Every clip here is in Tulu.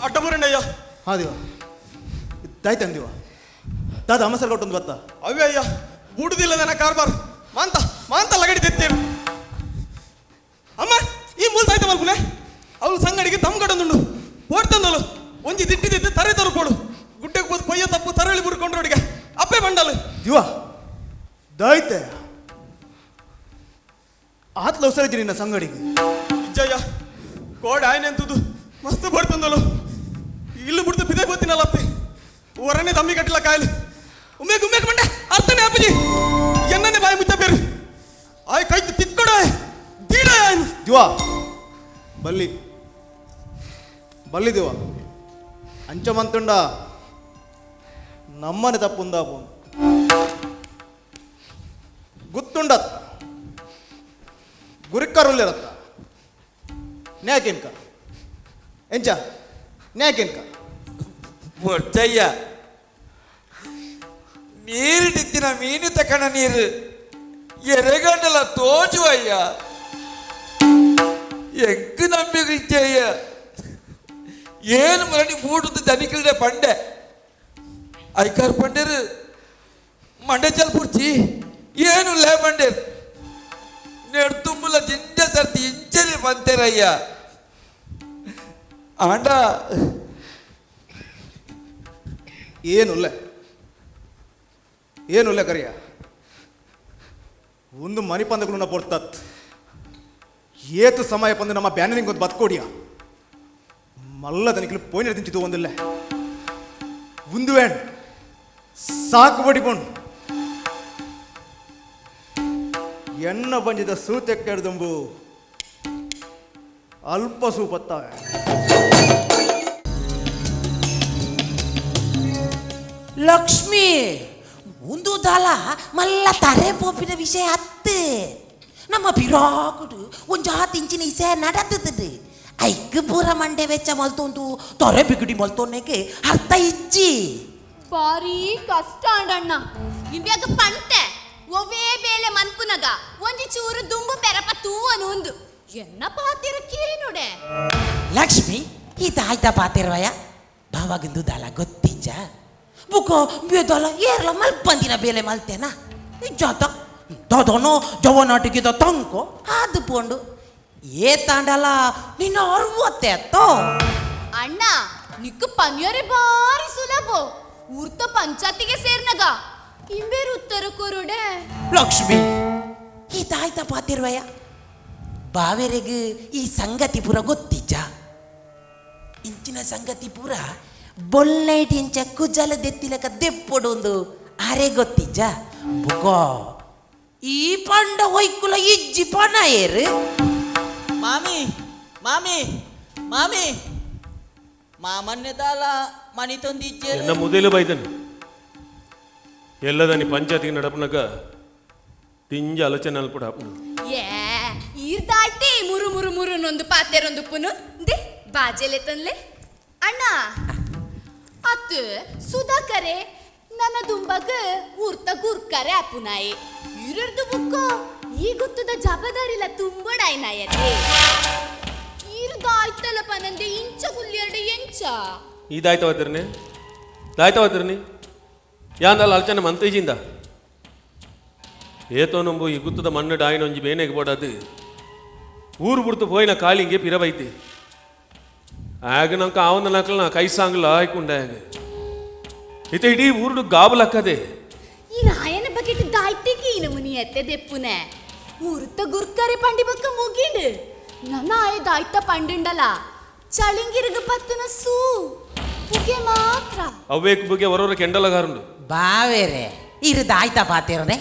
ಅಡ್ಡ ಬುರಂಡಯ್ಯ. ಹಾ ದೇವ, ದಾಯ್ತಂದಿವ ದಾದ ಅಮಸರ್ ಕೊಟ್ಟೊಂದು ಬತ್ತ. ಅವೇ ಅಯ್ಯ, ಬೂಡುದಿಲ್ಲದನ ಕಾರ್ಬಾರ್ ಮಾಂತ ಮಾಂತ ಲಗಡಿ ತೆತ್ತೇರು. ಅಮ್ಮ, ಈ ಮೂಲ ತಾಯ್ತ ಮಲ್ಪುಲೆ. ಅವಳು ಸಂಗಡಿಗೆ ತಮ್ಮ ಕಡೊಂದುಂಡು ಓಡ್ತಂದಳು. ಒಂಜಿ ದಿಟ್ಟಿ ದಿಟ್ಟು ತರೆ ತರುಪೋಡು ಗುಡ್ಡೆಗೆ ಹೋದ್ ಪೊಯ್ಯ ತಪ್ಪು ತರಳಿ ಬುರ್ಕೊಂಡ್ರೋಡಿಗೆ ಅಪ್ಪೆ ಬಂಡಲು. ದಿವ, ದಾಯ್ತೆ ಆತ್ಲ ಅವಸರ ನಿನ್ನ ಸಂಗಡಿಗೆ? ಇಜ್ಜಯ್ಯ, ಕೋಡೆ ಆಯ್ನೆಂತದ್ದು ಮಸ್ತ್ ಬಡ್ತಂದಳು. ಇಲ್ಲು ಬಿಡ್ತು ಬಿದೆ ಗೊತ್ತಿನಲ್ಲ ಅತ್ತೆ. ಒರನೆ ತಮ್ಮಿ ಕಟ್ಟಿಲ್ಲ ಕಾಯಲು. ಉಮ್ಮೇಕ್ ಉಮ್ಮೇಕ್ ಮಂಡೆ ಅರ್ಥನೇ ಅಪ್ಪಜಿ ಎನ್ನನೆ ಬಾಯಿ ಮುಚ್ಚ ಬೇರು ಆಯ್ ಕೈ ತಿಕ್ಕಡ ದೀಡ ಆಯ್ನು. ದಿವ, ಬಲ್ಲಿ ಬಲ್ಲಿ ದಿವ, ಅಂಚ ಮಂತುಂಡ ನಮ್ಮನೆ ತಪ್ಪುಂದಾಪು ಗುತ್ತುಂಡತ್ತ ಗುರಿಕ್ಕರುಲ್ಲಿರತ್ತ ನ್ಯಾಕಿನ್ಕ ಎಂಚ ನ್ಯಾಕಿನ್ಕ? ಬೊಡ್ಚಯ್ಯ, ನೀರಿಟ್ಟಿತ್ತಿನ ಮೀನು ತಕಣ ನೀರು ಎರೆಗಂಡಲ ತೋಜು ಅಯ್ಯ. ಎಂಕ್ ನಂಬಿಕೆ ಇಚ್ಚಯ್ಯ. ಏನು ಮರಣಿ ಮೂಟದ ದನಿಕಲ್ಡೆ ಪಂಡೆ ಐಕಾರ್ ಪಂಡೇರು ಮಂಡೆ ಚಲ್ಪುರ್ಚಿ ಏನು ಲೇ ಪಂಡೇರು ನೆಡ್ತುಂಬುಲ ಜಿಂಜ ಸರ್ತಿ ಇಂಚರಿ ಬಂತೇರಯ್ಯ ಆಂಡ. ಏನುಲ್ಲ, ಏನುಲ್ಲ ಕರಿಯ. ಒಂದು ಮನಿ ಪಂದಗಳು ಪೊರ್ತತ್ ಏತು ಸಮಯ ಪಂದು ನಮ್ಮ ಬ್ಯಾನರಿಂಗ್ ಒಂದು ಬತ್ಕೋಡಿಯ ಮಲ್ಲ ತನಿಖಲು ಪೋಯಿನ ತಿಂಚಿತು ಒಂದಿಲ್ಲ. ಒಂದು வேண் ಸಾಕು ಬಡಿಪೊಂಡು ಎನ್ನ ಬಂಜಿದ ಸೂತೆಕ್ಕೆಡ್ದುಂಬು ಅಲ್ಪ ಸೂಪತ್ತಾವೆ. ಲಕ್ಷ್ಮಿ, ಒಂದು ದಾಲ ಮಲ್ಲ ತರೆ ಪೋಪಿನ ವಿಷಯ ಅತ್ತು. ನಮ್ಮ ಪಿರಾಕುಡು ಒಂಜಾತ್ ಇಂಚಿನ ಇಸೆ ನಡತದ. ಐಕ್ ಪೂರ ಮಂಡೆ ವೆಚ್ಚ ಮಲ್ತೊಂದು ತೊರೆ ಬಿಗುಡಿ ಮಲ್ತೊನ್ನೆಗೆ ಅರ್ಥ ಇಜ್ಜಿ. ಬಾರಿ ಕಷ್ಟ ಅಂಡಣ್ಣ. ಇಂಬ್ಯಾಗ ಪಂತೆ ಒವ್ವೇ ಬೇಲೆ ಮನ್ಪುನಗ ಒಂಜಿ ಚೂರು ದುಂಬು ಪೆರಪ ತೂವನು ಒಂದು ಎನ್ನ ಪಾತಿರ ಕೇನುಡೆ. ಲಕ್ಷ್ಮಿ, ಈತ ಆಯ್ತಾ ಪಾತಿರ್ವಯ ಬಾವಾಗಿಂದು ದಾಲ ಗೊತ್ತಿಜ್ಜ? ಬುಕೋ ಬೇದಲ ಏರ್ಲ ಮಲ್ಪಂದಿನ ಬೇಲೆ ಮಲ್ತೇನಾ ಇಜ್ಜಾತ ದಾದನೋ ಜವನಾಟಿಗಿದ ತಂಕೋ ಅದು ಪೋಂಡು ಏ ತಾಂಡಲ ನಿನ್ನ ಅರ್ವತ್ತೆ ಅತ್ತೋ. ಅಣ್ಣ, ನಿಕ್ಕು ಪನ್ಯರೆ ಬಾರಿ ಸುಲಭ. ಊರ್ತ ಪಂಚಾತಿಗೆ ಸೇರ್ನಗ ಇಂಬೇರು ಉತ್ತರ ಕೊರುಡೆ. ಲಕ್ಷ್ಮಿ, ಈತ ಆಯ್ತಾ ಪಾತಿರ್ವಯ ಬಾವೆರೆಗ್ ಈ ಸಂಗತಿ ಪೂರ ಗೊತ್ತಿಜ್ಜ? ಇಂಚಿನ ಸಂಗತಿ ಪೂರ ಬೊಲ್ಲೈಟ್ ಇಂಚ ಕುಜಲ ದೆತ್ತಿಲಕ ದೆಪ್ಪೊಡೊಂದು ಅರೆ ಗೊತ್ತಿಜ್ಜ? ಬುಕೋ ಈ ಪಂಡ ಹೊಯ್ಕುಲ ಇಜ್ಜಿ ಪಣ ಏರು. ಮಾಮಿ, ಮಾಮಿ, ಮಾಮಿ, ಮಾಮನ್ನೆದಾಲ ಮನಿ ತಂದಿಚ್ಚೆ. ಎನ್ನ ಮುದೇಲು ಬೈದನು ಎಲ್ಲದನಿ ಪಂಚಾಯತಿಗೆ ನಡಪನಕ ತಿಂಜ ಆಲೋಚನೆ ಅಲ್ಪಡ ಹಾಪುನು. ಏ, ಈರ್ದಾಯ್ತಿ ಮುರು ಮುರು ಮುರು ನೊಂದು ಪಾತೆರೊಂದು ಪುನು ದೆ ಬಾಜೆಲೆ ತನ್ಲೆ. ಅಣ್ಣ, ಅತ್ತು ಸುಧಾಕರೆ ನನ್ನ ದುಂಬಗ ಊರ್ತ ಗುರ್ಕರೆ ಅಪ್ಪುನಾಯಿ ಇರರ್ದು ಬುಕ್ಕ ಈ ಗೊತ್ತದ ಜಬದಾರಿಲ್ಲ ತುಂಬಡಾಯ್ನಾಯತೆ. ಈರ್ದಾಯ್ತಲ್ಲಪ್ಪ ನಂದೆ ಇಂಚ ಗುಲ್ಲೆರಡು ಎಂಚ. ಇದಾಯ್ತವತ್ತಿರ್ನಿ, ದಾಯ್ತವತ್ತಿರ್ನಿ ಯಾಂದಲ್ಲ ಆಲೋಚನೆ ಮಂತೇಜಿಂದ ಏತೋ ನಂಬು ಈ ಗುತ್ತದ ಮಣ್ಣು ಡಾಯಿನೊಂಜಿ ಬೇನೆಗೆ ಬೋಡದು ಊರು ಬಿಡ್ತು ಪೋಯಿನ ಕಾಲಿಂಗೆ ಪಿರಬೈತಿ. ಆಗ ನಂಕ ಆವಂದ ನಕಲ್ನ ಕೈ ಸಾಂಗ್ಲ ಆಯ್ಕೊಂಡ. ಆಗ ಇತ ಇಡೀ ಊರುಡು ಗಾಬಲಕ್ಕದೆ. ಈ ರಾಯನ ಬಕೆಟ್ ದಾಯ್ತಿಗೆ ಈ ನಮೂನಿ ಎತ್ತೆ ದೆಪ್ಪುನೆ. ಊರುತ್ತ ಗುರ್ಕರೆ ಪಂಡಿ ಬಕ್ಕ ಮುಗಿಂಡು ನನ್ನ ಆಯ ದಾಯ್ತ ಪಂಡಿಂಡಲ ಚಳಿಂಗಿರ್ಗ ಪತ್ತನ ಸೂ ಪುಗೆ ಮಾತ್ರ. ಅವೇಕ್ ಬಗ್ಗೆ ಹೊರವರ ಕೆಂಡಲಗಾರುಂಡು. ಬಾವೇರೆ, ಇರು ದಾಯ್ತಾ ಪಾತಿರನೆ.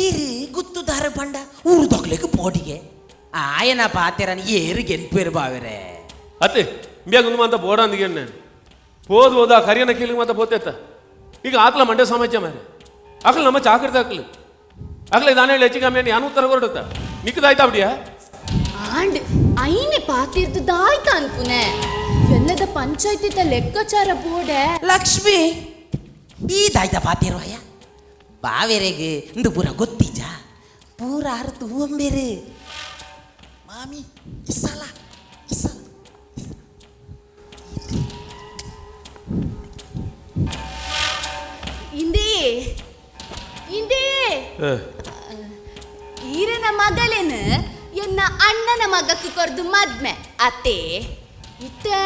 ಇರು ಗುತ್ತುದಾರ ಪಂಡ ಊರು ದೊಗ್ಲಿಕ್ಕೆ ಪೋಟಿಗೆ ಆಯನ ಪಾತಿರನ ಏರು ಗೆನ್ಪೇರು ಬಾವೇರೆ. ಅತ್ತೆ, ಇಂಬ್ಯಾಗ ಒಂದು ಅಂತ ಬೋಡ ಅಂದಿಗೆ ಹೋದ್ ಹೋದ ಕರಿಯನ ಕೇಳಿ ಮಾತ ಪೋತೆತ್ತ. ಈಗ ಆತ್ಲ ಮಂಡ್ಯ ಸಾಮಾಜ್ಯ ಮಾರೆ ಆಕಲ್ ನಮ್ಮ ಚಾಕರ್ದ ಹಾಕ್ಲಿ ಆಗ್ಲೇ ದಾನ ಹೇಳಿ ಹೆಚ್ಚಿಗೆ ಆಮೇಲೆ ಯಾನು ಉತ್ತರ ಹೊರಡುತ್ತ ನಿಕ್ಕದಾಯ್ತಾ ಬಿಡಿಯಾ. ಆಂಡ್ ಐನೆ ಪಾತಿರ್ದು ದಾಯ್ತ ಅನ್ಪುನೆ ಎಲ್ಲದ ಪಂಚಾಯ್ತಿತ ಲೆಕ್ಕಾಚಾರ ಬೋಡೆ. ಲಕ್ಷ್ಮಿ, ಈ ದಾಯ್ತಾ ಪಾತಿರುವಯ್ಯ ಬಾವೇರೆಗೆ ಇಂದು ಪೂರ ಗೊತ್ತಿಜ ಪೂರ ಆರು ತೂವಂಬೇರು. ಮಾಮಿ, ಇಸಲ ಇಸಲ. ಮಗಕ್ಕೆ ಕೊರ್ದು ಮದ್ಮೆ ಅತ್ತೆ. ಇತ್ತೆ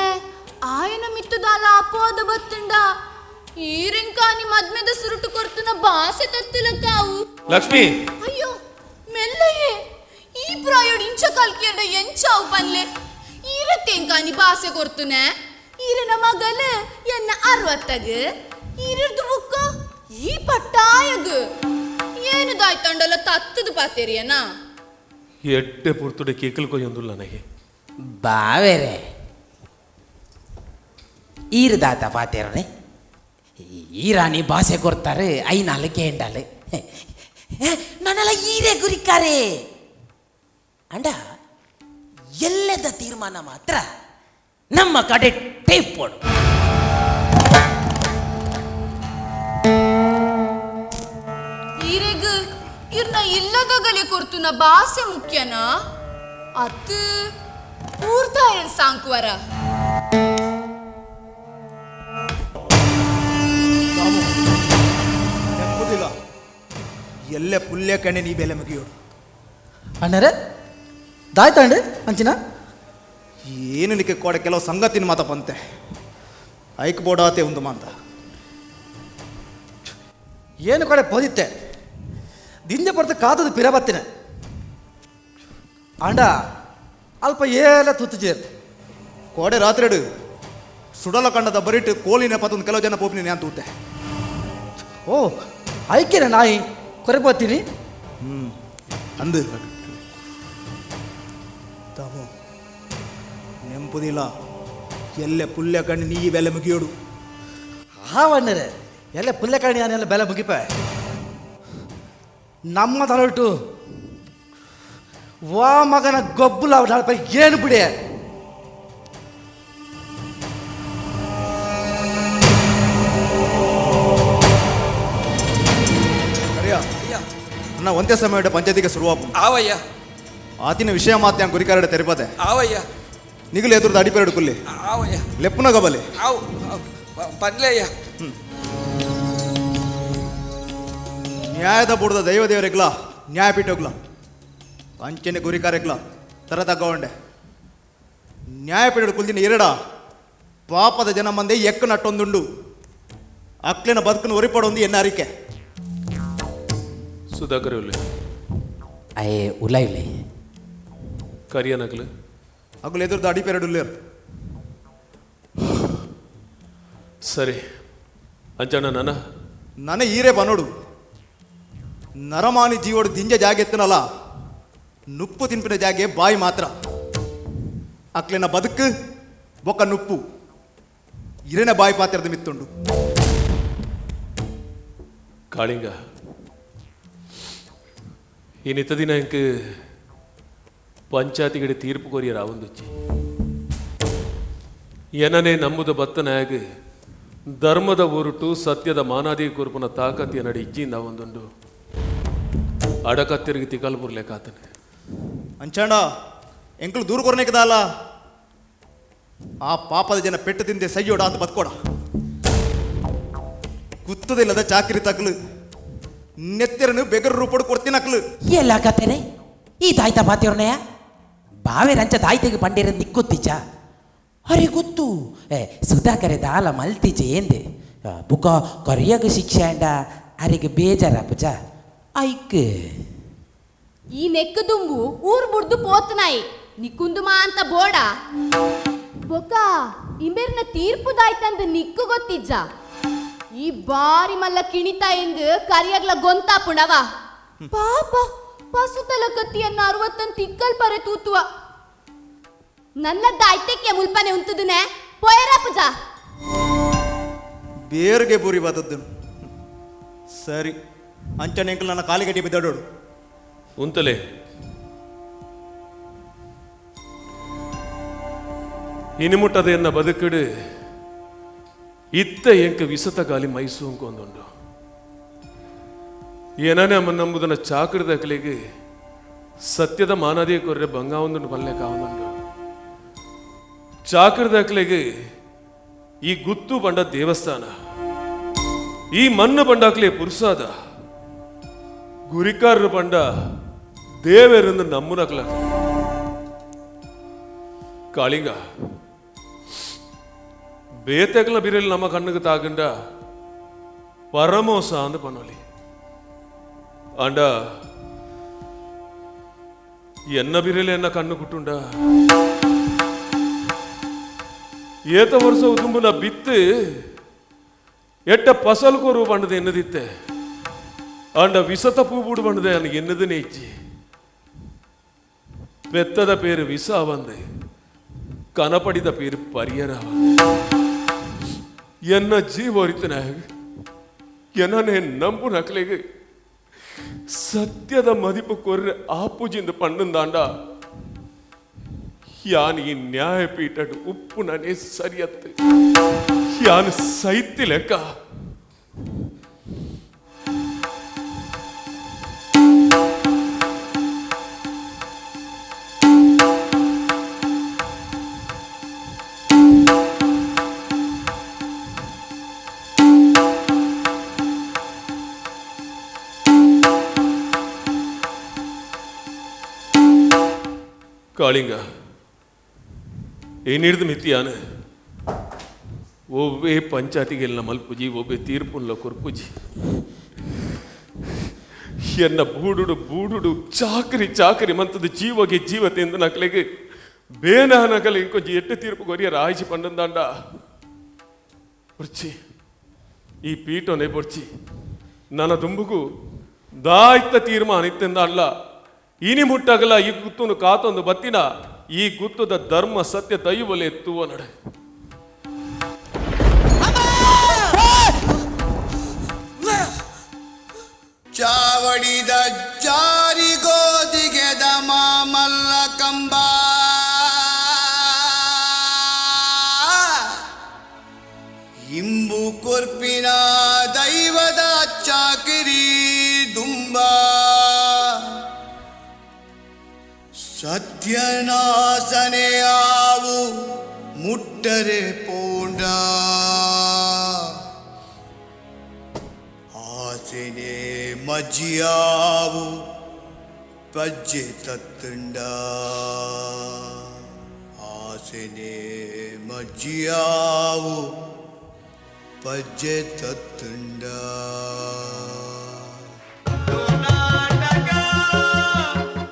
ಆಯನ ಮಿತ್ತುದಾಲ ಅಪವಾದ ಬತ್ತುಂಡ. ಈರಿಂಕಾನಿ ಮದ್ಮೆದ ಸುರುಟು ಕೊರ್ತುನ ಬಾಸೆ ತತ್ತುಲಕ್ಕಾವು. ಲಕ್ಷ್ಮಿ. ಅಯ್ಯೋ ಮೆಲ್ಲಯೇ, ಈ ಪ್ರಾಯೋಡ್ ಇಂಚ ಕಲ್ಕಿಯಡ ಎಂಚಾವು ಪನ್ಲೆ. ಈರತ್ತೆಂಕಾನಿ ಬಾಸೆ ಕೊರ್ತುನೆ? ಈರನ ಮಗಲ ಎನ್ನ 60ಗ್, ಈರರ್ದು ಬುಕ್ಕ ಈ ಪಟ್ಟಾಯಗ್. ಏನು ದಾಯ್ತಂಡಲ ತತ್ತದು ಪಾತೇರಿಯನಾ? ಎಡ್ಡೆ ಪುರ್ತುಡೆ ಕೇಕಲ್ ಕೊಯ್ಯೊಂದುಲ್ಲ ನನಗೆ. ಬಾವೇರೆ, ಈರು ದಾತ ಪಾತೇರನೆ? ಈರಾಣಿ ಬಾಸೆ ಕೊರ್ತಾರೆ, ಐನಾಲು ಕೇಂಡಾಲು. ನನ್ನೆಲ್ಲ ಈರೇ ಗುರಿಕಾರೆ. ಅಂಡ ಎಲ್ಲದ ತೀರ್ಮಾನ ಮಾತ್ರ ನಮ್ಮ ಕಡೆ ಟೇಪ್ ಪೋಡು. ಈರೆಗ್ ಇರ್ನ ಇಲ್ಲದಗಲೆ ಕೊರ್ತುನ ಬಾಸೆ ಮುಖ್ಯನಾ ಅತ್ತು ಪೂರ್ತಾಯನ್ ಸಾಂಕುವರ? ನೆಪ್ಪುದಿಲ್ಲ, ಎಲ್ಲೆ ಪುಲ್ಯ ಕಣ್ಣೆ ನೀ ಬೆಲೆ ಮುಗಿಯೋಡು. ಅಣ್ಣರೇ, ದಾಯ್ತಾಂಡೆ ಅಂಚಿನ? ಏನು ನಿಕ್ಕೆ ಕೋಡೆ ಕೆಲವು ಸಂಗತಿನ ಮಾತ ಬಂತೆ, ಐಕ್ ಬೋಡಾತೆ ಒಂದು ಮಾತ. ಏನು ಕೊಡೆ ಪೋದಿತ್ತೆ ದಿಂಜ ಪಡ್ತು ಕಾತದು ಪಿರ ಬತ್ತಿನ. ಅಂಡ ಅಲ್ಪ ಏಲ ತುತ್ತುಜೇರು. ಕೋಡೆ ರಾತ್ರಿಡು ಸುಡಲ ಕಂಡದ ಬರಿಟ್ಟು ಕೋಲಿನ ಪತ್ತೊಂದು ಕೆಲವು ಜನ ಪೋಪಿನ ನಾನು ತೂತೆ. ಓ, ಐಕೆನ ನಾಯಿ ಕೊರೆ ಬತ್ತೀನಿ. ಅಂದು ತಾವು ನೆಂಪುದಿಲ್ಲ, ಎಲ್ಲೆ ಪುಲ್ಯ ಕಣ್ಣು ನೀ ಬೆಲೆ ಮುಗಿಯೋಡು. ಹಾವಣ್ಣರೇ, ಎಲ್ಲ ಪುಲ್ಯ ಕಣ್ಣಿ ಎಲ್ಲ ಬೆಲೆ ಮುಗಿಪ. ನಮ್ಮ ತಲೊಟ್ಟು ವಾ ಮಗನ ಗೊಬ್ಬುಲ ಅವಳ ಏನು ಬಿಡಿ. ಕರಿಯ, ನನ್ನ ಒಂದೇ ಸಮಯ ಪಂಚಾಯತಿಗೆ ಶುರುವಾಪು. ಆವಯ್ಯ. ಆತಿನ ವಿಷಯ ಮಾತೆ ಗುರಿಕಾರಡೆ ತೆರಿಪತೆ. ಆವಯ್ಯ. ನಿಗುಲು ಎದುರುದ ಅಡಿಪೆರಡು ಕುಲ್ಲಿ. ಆವಯ್ಯ. ಲೆಪ್ಪುನ ಗಬಲೆ. ಆವು, ಪನ್ಲೆಯ್ಯ. ನ್ಯಾಯದ ಬುಡದ ದೈವ ದೇವರೆಗ್ಲ ನ್ಯಾಯಪೀಠಗ್ಲ ಅಂಚನೆ ಗುರಿಕಾರೆಗ್ಲ ತರತಗೊಂಡೆ ನ್ಯಾಯಪೀಠ ಕುಲ್ದಿನ ಎರಡ ಪಾಪದ ಜನ ಮಂದೆ ಎಕ್ಕು ನಟ್ಟೊಂದುಂಡು. ಅಕ್ಲಿನ ಬದುಕನ್ನು ಒರಿಪಡೊಂದು ಎನ್ನ ಅರಿಕೆ. ಸುಧಾಕರ್ ಉಲ್ಲೆ? ಅಯ್ಯೇ, ಉಲೈಲೆ. ಕರಿಯನಕಲು? ಅಗುಲು ಎದುರುದ ಅಡಿಪೆರಡು ಉಲ್ಲೇರು. ಸರಿ ಅಂಚಣ್ಣ, ನನ ನನ ಈರೆ ಬನೋಡು. ನರಮಾನಿ ಜೀವೋಡು ದಿಂಜ ಜಾಗೆತ್ತನಲ್ಲ, ನುಪ್ಪು ತಿನ್ಪಿನ ಜಾಗೆ ಬಾಯಿ ಮಾತ್ರ. ಅಕ್ಲಿನ ಬದುಕು ಬೊಕ್ಕ ನುಪ್ಪು ಇರನ ಬಾಯಿ ಪಾತ್ರದ ಮಿತ್ತುಂಡು. ಕಾಳಿಂಗ, ಈ ನಿತ್ತ ದಿನ ಇಂಕ್ ಪಂಚಾಯತಿಗಡೆ ತೀರ್ಪು ಕೊರಿಯರ್ ಆವೊಂದುಚ್ಚಿ. ಏನನೇ ನಂಬುದ ಬತ್ತನಾಗ ಧರ್ಮದ ಊರುಟು ಸತ್ಯದ ಮಾನಾದಿ ಕೊರ್ಪುನ ತಾಕತಿಯ ನಡಿ ಇಜ್ಜಿಂದ ಒಂದುಂಡು ಅಡಕತ್ತಿರಿಗೆ ತಿಕಲ್ ಬುರ್ಲೇಕಾತನೆ. ಅಂಚಾಂಡ ಎಂಕಲು ದೂರ ಕೊರನೇಕದಲ್ಲ, ಆ ಪಾಪದ ಜನ ಪೆಟ್ಟು ತಿಂದೆ ಸೈಯೋಡ ಅಂತ ಬತ್ಕೋಡ. ಕುತ್ತದಿಲ್ಲದ ಚಾಕ್ರಿ ತಕ್ಲು ನೆತ್ತೆರನು ಬೆಗರು ರೂಪಡು ಕೊಡ್ತೀನಕ್ಲು. ಎಲ್ಲ ಕತೆನೆ ಈ ತಾಯ್ತ ಬಾತಿವ್ರನೆಯ ಬಾವೇರಂಚ ದಾಯ್ತೆಗೆ ಪಂಡೇರ ನಿಕ್ಕೊತ್ತಿಚ್ಚ ಅರೆ ಗೊತ್ತು. ಏ ಸುಧಾಕರೆ ದಾಲ ಮಲ್ತಿಚೆ ಏಂದೆ ಬುಕ ಕರಿಯಾಗ ಶಿಕ್ಷೆ ಅಂಡ ಅರೆಗೆ ಬೇಜಾರ ಪುಜ ಐಕ್. ಈ ನೆಕ್ಕ ದುಂಬು ಊರ್ ಬುಡ್ದು ಪೋತನಾಯಿ ನಿಕ್ಕುಂದುಮಾ ಅಂತ ಬೋಡ. ಬೊಕ ಇಂಬೆರ್ನ ತೀರ್ಪು ದಾಯ್ತಂದು ನಿಕ್ಕು ಗೊತ್ತಿಜ್ಜ? ಈ ಬಾರಿ ಮಲ್ಲ ಕಿಣಿತ ಎಂದು ಕರಿಯಾಗ್ಲ ಗೊಂತಾಪುಣವ. ಪಾಪ ಪಸುತಲ ಕತ್ತಿಯನ್ನ 60 ತಿಕ್ಕಲ್ ಪರೆ ತೂತುವ. ನನ್ನ ದಾಯ್ತಕ್ಕೆ ಮುಲ್ಪನೆ ಉಂತುದುನೆ ಪೋಯರ ಪೂಜಾ. ಬೇರ್ಗೆ ಬೂರಿ ಬತ್ತದ್ದು ಸರಿ ಅಂಚನೆ ಎಂಕಲ್ ನನ್ನ ಕಾಲಿಗಟ್ಟಿ ಬಿದ್ದಾಡೋಡು. ಉಂತಲೆ ಇನಿಮುಟ್ಟದ ಎನ್ನ ಬದುಕಿಡು ಇತ್ತ ಎಂಕ ವಿಸತ ಗಾಲಿ ಮೈಸೂಂಕೊಂದುಂಡು. ಏನನೇ ಅಮ್ಮ ನಂಬುದನ್ನ ಚಾಕಡಿದ ಕಲಿಗೆ ಸತ್ಯದ ಮಾನಾದಿಯ ಕೊರ್ರೆ ಬಂಗ ಒಂದುಂಡು ಬಲ್ಲೆ ಕಾವೊಂದುಂಡು. ಚಾಕರದ ಅಕ್ಲೆಗೆ ಈ ಗುತ್ತು ಬಂಡ ದೇವಸ್ಥಾನ, ಈ ಮಣ್ಣು ಬಂಡಾಕ್ಲೆ ಪುರುಸಾದ ಗುರಿಕಾರರು ಬಂಡ ದೇವರಿಂದ ನಮ್ಮುನಕ್ಲ. ಕಾಳಿಂಗ ಬೇತೆಗ್ಲ ಬಿರಲ್ ನಮ್ಮ ಕಣ್ಣುಗೆ ತಾಗಂಡ ಪರಮೋಸ ಅಂದ್ ಪನೋಲಿ. ಆಂಡ ಎನ್ನ ಬಿರಲ್ ಎನ್ನ ಕಣ್ಣು ಕುಟ್ಟುಂಡ ಏತ ವರ್ಷ ಉದುಂಬುನ ಬಿತ್ತು ಎಟ್ಟ ಪಸಲ್ ಕೊರು ಬಂಡದ ಎನ್ನದಿತ್ತೆ. ಆಂಡ ವಿಸತ ಪೂ ಬೂಡು ಬಂಡದೆ ನನಗೆ ಎನ್ನದನೇ ಇಚ್ಚಿ. ಪೆತ್ತದ ಪೇರು ವಿಸ ಬಂದೆ, ಕನಪಡಿದ ಪೇರು ಪರಿಯರ. ಎನ್ನ ಜೀವರಿತನ ಎನ್ನನೇ ನಂಬು ನಕಲಿಗೆ ಸತ್ಯದ ಮದಿಪು ಕೊರ್ರೆ ಆಪುಜಿಂದ ಪಣ್ಣಂದಾಂಡ ಯಾನ್ ಈ ನ್ಯಾಯಪೀಠಡ್ ಉಪ್ಪು ನನೇ ಸರಿಯತ್ತೆ, ಯಾನ್ ಸೈತಿ ಲೆಕ್ಕ. ಕಾಳಿಂಗ ಏನಿಡ್ದು ಮಿತಿಯಾನ ಒವ್ವೇ ಪಂಚಾಯತಿಗೆಲ್ಲ ಮಲ್ಪುಜಿ, ಒಬ್ಬೆ ತೀರ್ಪುಲ್ಲ ಕೊರ್ಪುಜಿ. ಎನ್ನ ಬೂಡುಡು ಬೂಡುಡು ಚಾಕರಿ ಚಾಕರಿ ಮಂತದ ಜೀವಗೆ ಜೀವ ತಿಂದ ನಕಲಿಗೆ ಬೇನ ನಕಲಿ ಇಂಕೊಂಜಿ ಎಟ್ಟು ತೀರ್ಪು ಕೊರಿಯರ ಆಯ್ಚಿ ಪಂಡಂದಾಂಡ ಬುರ್ಚಿ ಈ ಪೀಠನೆ ಬೊರ್ಚಿ ನನ್ನ ದುಂಬುಗು ದಾಯ್ತ ತೀರ್ಮಾನ ಇತ್ತೆಂದ ಅಲ್ಲ. ಇನಿ ಮುಟ್ಟಗಲ ಈ ಗುತ್ತುನು ಕಾತೊಂದು ಬತ್ತಿನ ಈ ಗುತ್ತದ ಧರ್ಮ ಸತ್ಯ ದೈವಲೆ ಎತ್ತುವ ನಡೆ. ಚಾವಡಿದ ಜಾರಿಗೋದಿಗೆದ ಮಾಮಲ್ಲ ಕಂಬ, ಇಂಬು ಕೊರ್ಪಿನ ದೈವದ ಚಾಕಿರಿ ದುಂಬ, ಸತ್ಯನಾಸನೆ ಆವು ಮುಟ್ಟರೆ ಪೋಂಡ, ಆಸೆನೆ ಮಜ್ಜಿಯಾವು ಪಜ್ಜೆ ತತ್ತುಂಡ, ಆಸೆನೆ ಮಜ್ಜಿಯಾವು ಪಜ್ಜೆ ತತ್ತುಂಡ.